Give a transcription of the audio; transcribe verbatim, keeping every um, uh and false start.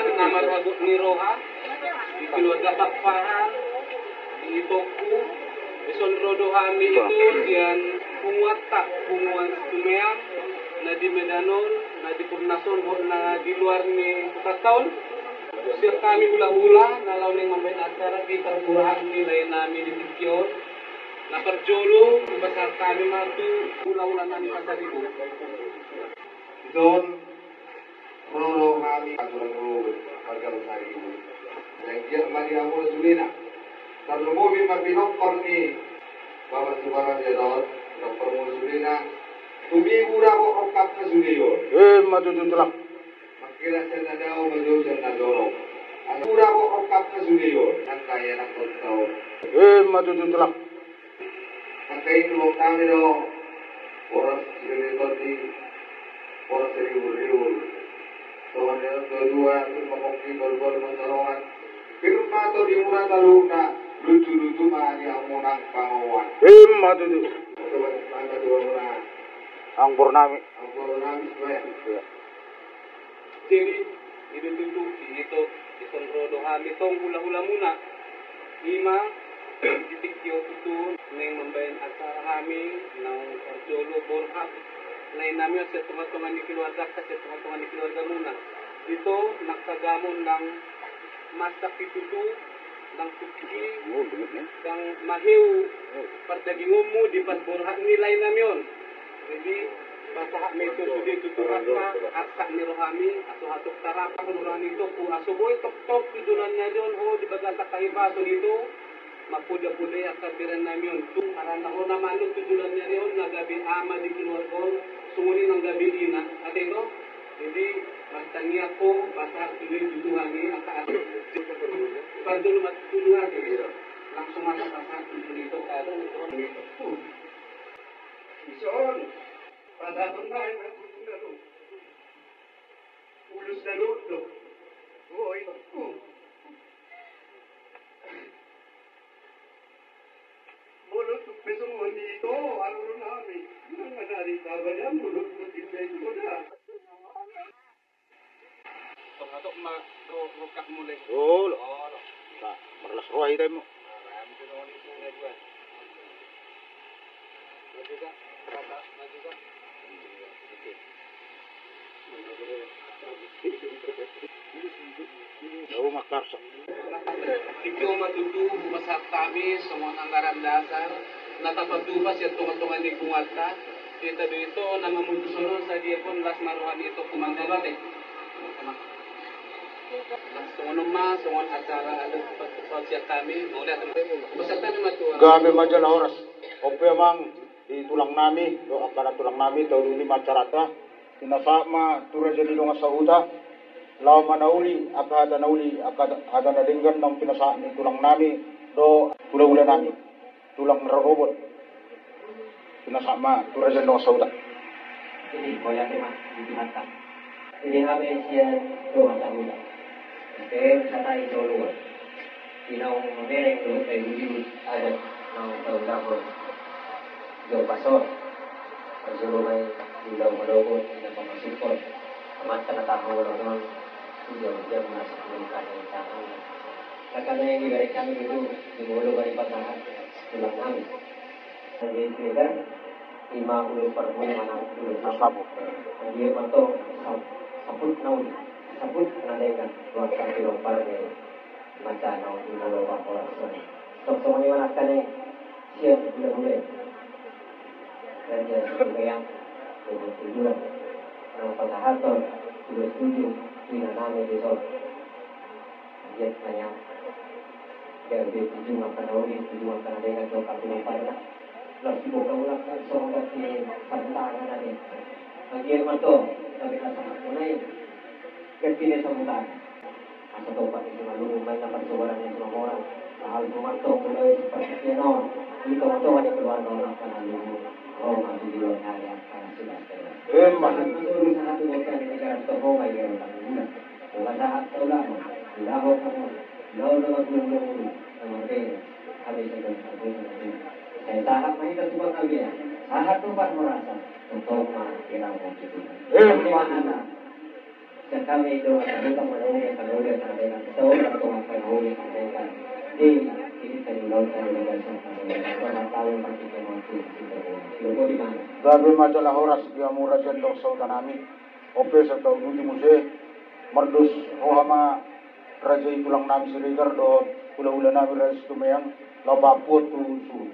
Na marhabot ni roha di keluarga Pakpahan, di itongku, dison ro do hami itu sian punguanta, punguan Situmeang, na di Medan on, na di Purnas on, dohot na di luar ni hutanta on. Sian hami hulahula na laho naeng mambahen acara di parborhat ni lae nami di tingki on. Na parjolo hupasahat hami ma tu hulahula nami Pasaribu. Dison ro do hami aturan ro marga Pasaribu. Naeng giat ma di hamu na sudena. Tarlumobi ma pinompar ni Bapak Subarani on, pinompar muna sudena. Tumibu dapot rongkapna sude on. Emma tutu, Tulang. Mangkira sian na dao ma jo sian na jonok. Asa mura rongkapna sude on, nang kaya nang kontau. Emma tutu, Tulang. Angka i tulang nami do, boras siribur, boras siribur-ribur. Songon i do dua, tu pangongki, gol-gol, masalongan. Pir ma to di mura taluhutna, lutu-lutu ma di hamu nang pangomoan. Emma tutu. Coba mangka dua muna. Ambornami. Ambornami, Sumeang. Iya. Jadi, i do tutu, i do, dison ro do hami tong hulahulamuna. Ima, di tingki on tutu, naeng mambahen acara hami, naung parjolo borhat lae nami on sian tongatonga ni keluarganta, sian tongatonga ni keluargamuna. Ito, nang tagamon, nang masak i tutu, nang tungki, nang maheu pardagingonmu di parborhat ni lae nami on. Jadi, pasahat ma ito sude tu Tuhanta, arsak ni rohami, asa hatop tarapa ni roha ni itongku, asa boi tongtong tu joloan ni ari on ho di bagasan hahipason ito, mampoda-poda angka bere nami on, tung harana ho na mandok tu joloan ni ari on, na gabe ama di keluarga on, songon i nang gabe ina, ate ito. Jadi, martangiang ho, pasahat sude tu Tuhan i, angka ate. Parjolo ma tu Tuhan i, langsung ma pasahat tu sude ito, kadang ito. Dison, pasahaton bahen ma tu Tuhan. Ulos na dohot do. Oi. Molo tung pe songon i do, haroro nami. Nang manari kabar ya, molo tung pe songon i do da. Tong hatop ma ro, rongkap mule. Olo. Olo. Sa, marlas roha hita i mo. Nah, ram tu songon i tu na dua. Ito ma tutu hupasahat hami songon anggaran dasar na tapatupa sian tongatonga ni punguanta. Hita do ito na mamutus on, sadiahon las ma roha ni ito tu mangabate. Songon on ma, songon acara adat pasahat sian hami, mauliate ma. Hupasahat hami ma tu. Gabe ma jala horas. On pe amang di tulang nami, dohot angka na tulang nami, taulahon ma acaranta. Pinasahat ma tu raja ni dongan sahuta, laho manauli angka hata na uli, angka hata na denggan naung pinasahat ni tulang nami dohot hulahula nami. Tulang rorobot. Pinasahat ma tu raja ni dongan sahuta. Jadi, mauliate ma di Tuhanta. Jadi, hami sian dongan sahuta. Oke, satai solu. Di naung mamereng dohot paihuthihut adat naung taulahon. Jompas on. Parjolo ma i di ulaon manogot, di na pamasuk on. Amanta na tahaholongon. Di jauh dia merasa belum kaya tangan. Angka na i dibereng hami dulu, di molo bari pasahat. Tulang nami. Jadi, itu kan, ima ulos parmuli manang ulos. Sapu. Jadi, mantong, sap-, saput na uli, saput na denggan, tuan kaki lompar ni, maca na uli molo bang orang sini. Sok songon i manang kane, sian, gula-gula. Raja Situmeang, tujuan. Nang pasahaton, ulos tujuh, ina nami di son. Dia tanya, dia, dia tujuh angka na uli, tujuh angka na denggan, tujuh angka na denggan. Lalu si boga ulang kan, so, ganti sambutan, kan, ada. Bagian mantong, tapi rasa mulai ganti dia sambutan. Asa topak di Simalungun, main dapat suara di Simalungun. Hal mantong, mulai seperti dia, no. Di tengah-tengah dia keluar, no, angka na luhut. Roma di luar, ada angka na sudah. Eh, masuk. Masuk urusan satu bocah di negara Tohonga, ya, orang muda. Wala sahat taulahon, ulaon hamu, ulaon na marguru-guru, na marbere, habis itu marguru-guru. Sai sahat ma hita tu panggabean, sahat tu parhorasan, tongtong ma hita marguru. Eh, ma hita. Kami doa terbuka melalui yang terlalu yang sampaikan. Seolah Tuhan terlalu yang sampaikan. Di ini tadi mau tadi mau sampaikan. Tuhan tahu yang pasti kita mau tuh kita mau. Kita mau di mana? Gabe ma jala horas di hamu raja ni dongan sahuta nami. On pe sai tahuti muse, mardos roha ma raja i tulang nami Siregar dohot hulahula nami raja Situmeang, laho pampuhon tu Suhut.